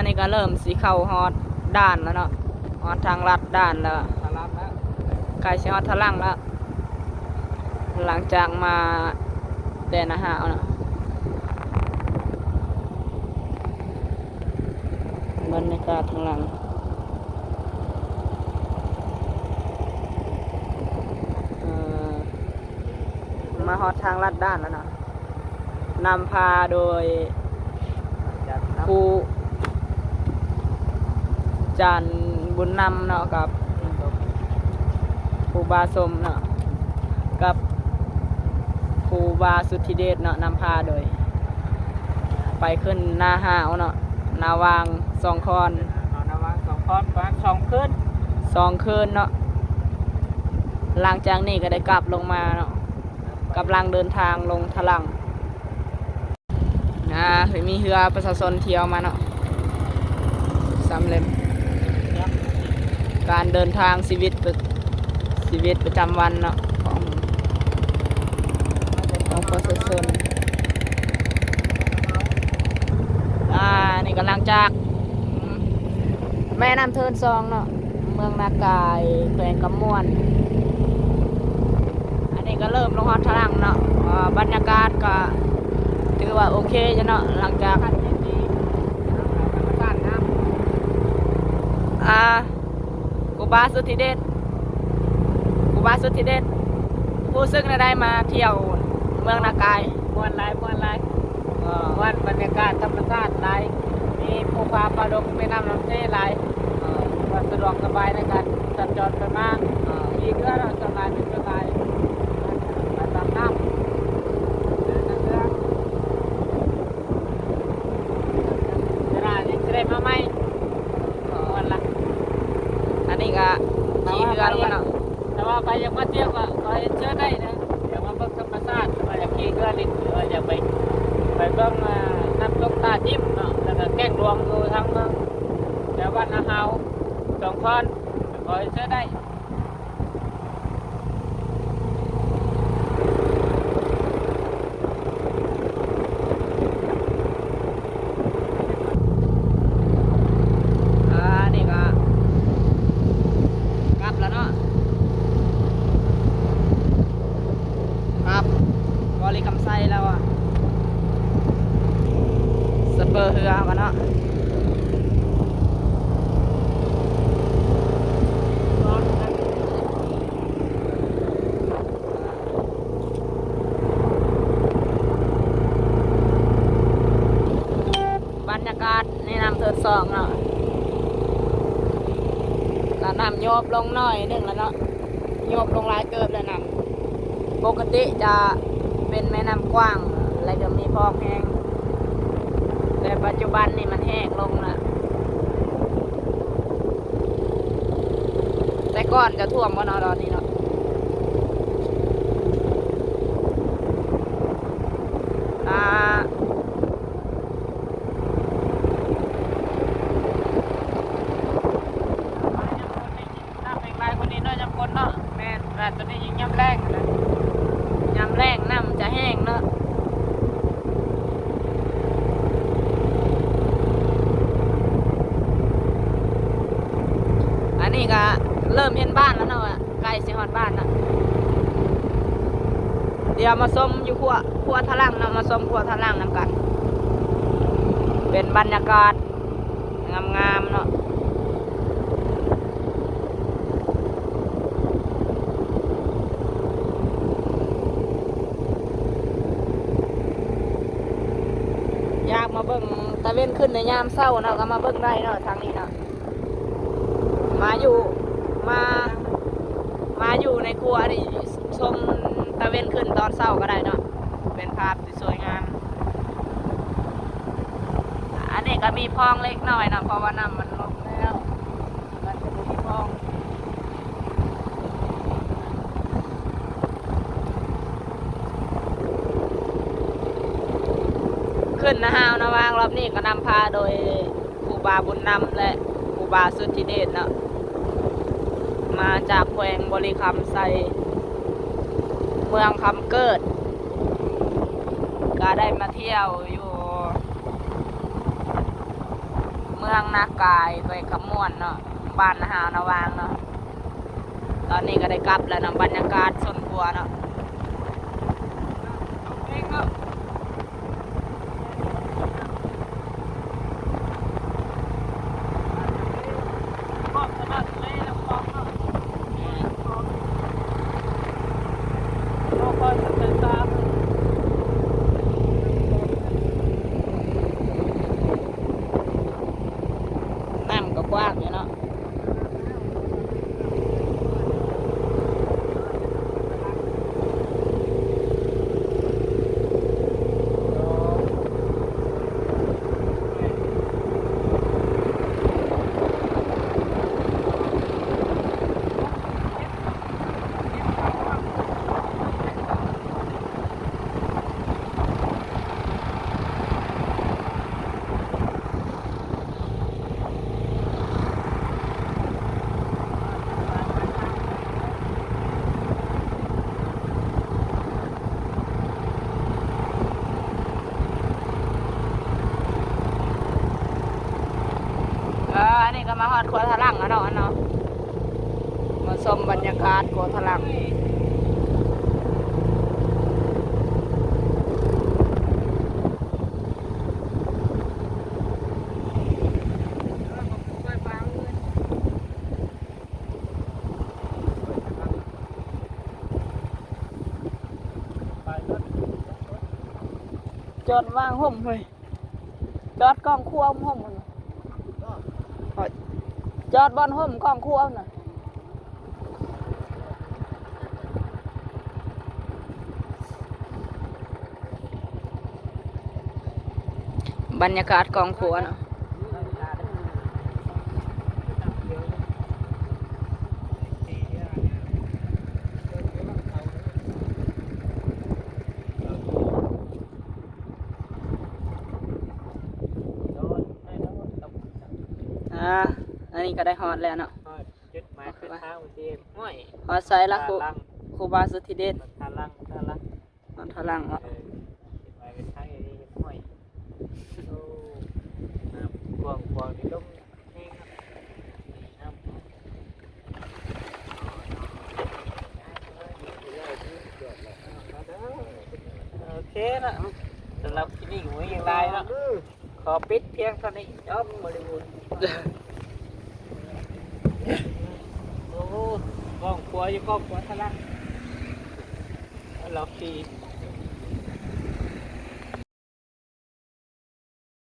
ນີ້ກໍເລີ່ມຊິເຂົ້າຮອດດ່ານແລ້ວເນາະ, ຮອດທາງລັດດ່ານແລ້ວ, ໃກ້ຊິຮອດທະຫຼັງແລ້ວ ຫຼັງຈາກມາແຕ່ນາຮາວເນາະ. ບັນຍາກາດທາງຫຼັງ ເອີ ມາຮອດທາງລັດດ່ານແລ້ວເນາະ, ນຳພາໂດຍຄູຈັນບຸນນຳເນາະ ກັບຄູບາສົມເນາະ ກັບຄູບາສຸດທິເດດເນາະ, ນຳພາໂດຍ ໄປຂຶ້ນນາຮາວເນາະ, ນາຫວ່າງສອງຄອນ, ນາຫວ່າງສອງຄອນ ປະມານສອງຄືນ ສອງຄືນເນາະ. ຫຼັງຈາກນີ້ກໍໄດ້ກັບລົງມາເນາະ, ກຳລັງເດີນທາງລົງທະຫຼັງ. ອ່າ ມີເຮືອປະຊາຊົນທ່ຽວມາເນາະ ສາມເຫຼັ້ມ. ການເດີນທາງ ຊີວິດປະ ຊີວິດປະຈຳວັນເນາະ ຂອງ ຂອງປະຊາຊົນ. ອ່າ ນີ້ກຳລັງຈາກ ແມ່ນ້ຳເທີນສອງເນາະ, ເມືອງນາກາຍ ແຂວງຄຳມ່ວນ. ອັນນີ້ກໍເລີ່ມລົງຮອດທະຫຼັງເນາະ, ເອີ ບັນຍາກາດກໍຖືວ່າໂອເຄຢູ່ເນາະ, ຫຼັງຈາກ ອ່າ ຄູບາສຸດທິເດດ ຄູບາສຸດທິເດດ ຮູ້ສຶກແນວໃດມາທ່ຽວເມືອງນາກາຍ? ມ່ວນຫຼາຍ ມ່ວນຫຼາຍ. ເອີ ມ່ວນ ບັນຍາກາດທຳມະຊາດຫຼາຍ, ມີພູຜາປ່າດົງ ແມ່ນ້ຳລຳເຊຫຼາຍ, ເອີ ກໍສະດວກສະບາຍໃນການສັນຈອນໄປມາ. ເອີ ຂີ່ເຮືອເນາະ, ສ່ວນຫຼາຍເປັນເຮືອພາຍ ໄປຕາມນ້ຳ ເດີນເຮືອ. ເວລານີ້ຊິໄດ້ມາໃໝ່ ເອີ ມ່ວນລະ. ອັນນີ້ກໍຂີ່ເຮືອລົງມາເນາະ, ແຕ່ວ່າໃຜຢາກມາທ່ຽວກໍຂໍເຊີນໄດ້ເດີ, ຢາກມາເບິ່ງທຳມະຊາດ ຫຼືວ່າຢາກຂີ່ເຮືອຫຼິ້ນ ຫຼືວ່າຢາກໄປ ໄປເບິ່ງ ອ່າ ນ້ຳຕົກທ່າຈິ້ມເນາະ, ແລ້ວກໍແກ້ງຫຼວງຢູ່ທາງເມືອງ ແຖວບ້ານນາຮາວ ສອງຄອນ ກໍຂໍເຊີນໄດ້. ອ່າ ນີ້ກໍກັບແລ້ວເນາະ, ກັບບໍລິຄຳໄຊແລ້ວອະ, ສະເປີເຮືອມາເນາະ. ບັນຍາກາດໃນນ້ຳເທີນສອງເນາະ, ກະນ້ຳໂຍບລົງໜ້ອຍໜຶ່ງແລ້ວເນາະ, ໂຍບລົງຫຼາຍເຕີບແລ້ວນ້ຳ. ປົກກະຕິຈະເປັນແມ່ນ້ຳກວ້າງ ແລະ ກໍມີພອກແຮງ, ແຕ່ປັດຈຸບັນນີ້ມັນແຫ້ງລົງລະ. ແຕ່ກ່ອນຈະຖ້ວມບໍ່ເນາະ ດອນນີ້ເນາະ? ອ່າ ນ້ຳແຫ້ງຫຼາຍກວ່ານີ້ເນາະ ຍາມຝົນເນາະ. ແມ່ນ ແລ້ວຕອນນີ້ຍິ່ງຍາມແລ້ງນະ, ຍາມແລ້ງນ້ຳຈະແຫ້ງເນາະ. ອັນນີ້ກະເລີ່ມເຫັນບ້ານແລ້ວເນາະ, ໃກ້ຊິຮອດບ້ານລະ. ດຽວມາຊົມຢູ່ຂົວ ຂົວທາງຫຼັງເນາະ, ມາຊົມຂົວທາງຫຼັງນຳກັນ. ເປັນບັນຍາກາດງາມໆເນາະ. ຢາກມາເບິ່ງຕາເວັນຂຶ້ນໃນຍາມເຊົ້າເນາະ, ກໍມາເບິ່ງໄດ້ເນາະ ທາງນີ້ເນາະ. ມາຢູ່ ມາ ມາຢູ່ໃນຂົວນີ້ ຊົມຕາເວັນຂຶ້ນຕອນເຊົ້າກໍໄດ້ເນາະ, ເປັນພາບທີ່ສວຍງາມ. ອັນນີ້ກໍມີພອງເລັກນ້ອຍເນາະ, ເພາະວ່ານ້ຳມັນລົງແລ້ວ ມັນຈະບໍ່ມີພອງ. ຂຶ້ນນະຫາວນະຫວ່າງ ລອບນີ້ກໍນຳພາໂດຍ ຄູບາບຸນນຳ ແລະ ຄູບາສຸດທິເດດເນາະ, ມາຈາກແຂວງບໍລິຄຳໄຊ ເມືອງຄຳເກີດ, ກະໄດ້ມາທ່ຽວຢູ່ເມື ທາງນາກາຍ ແຂວງຄຳມ່ວນເນາະ ບ້ານນາຫາວນາຫວ່າງເນາະ. ຕອນນີ້ກໍໄດ້ກັບແລ້ວເນາະ ບັນຍາກາດສວນຄົວເນາະ. ນ້ຳກໍກວ້າງຢູ່ເນາະ. ເອີ ອັນນີ້ກໍມາຮອດຂົວທະລັງແລ້ວເນາະ ອັນເນາະ ມາຊົມບັນຍາກາດຂົວທະລັງ. ຈອດວາງຮົ່ມເຮີ້ຍ ຈອດກ້ອງຄົວຮົ່ມຫັ້ນນະ ຈອດບ່ອນຮົ່ມກ້ອງຄົວຫັ້ນນະ. ບັນຍາກາດກ້ອງຄົວເນາະ. ອ່າ ອັນນີ້ກໍໄດ້ຮອດແລ້ວເນາະ ຮອດຈຸດໝາຍປາຍທາງ ຮອດໃສລະ ຄູ ຄູບາສຸດທິເດດ? ທ່າລັງ ທ່າລັງ ມັນຖອຍຫຼັງເນາະ. ເອີ ເກັບໄວ້ເປັນໄທນີ້ເຮັດຫ້ວຍ. ໂອ້ ນ້ຳກວ້າງຂວາງນີ້ ລົມແຮງເນາະ ນ້ຳ. ໂອເຄເນາະ ສຳລັບຄລິບນີ້ບໍ່ມີຫຍັງຫຼາຍເນາະ. ຂໍປິດພຽງເທົ່ານີ້ ຈອບ ບໍລິວູດ. ໂອ້ ກ້ອງຂົວຢູ່ ກ້ອງຂົວທະລັກ ລັອກຄີ.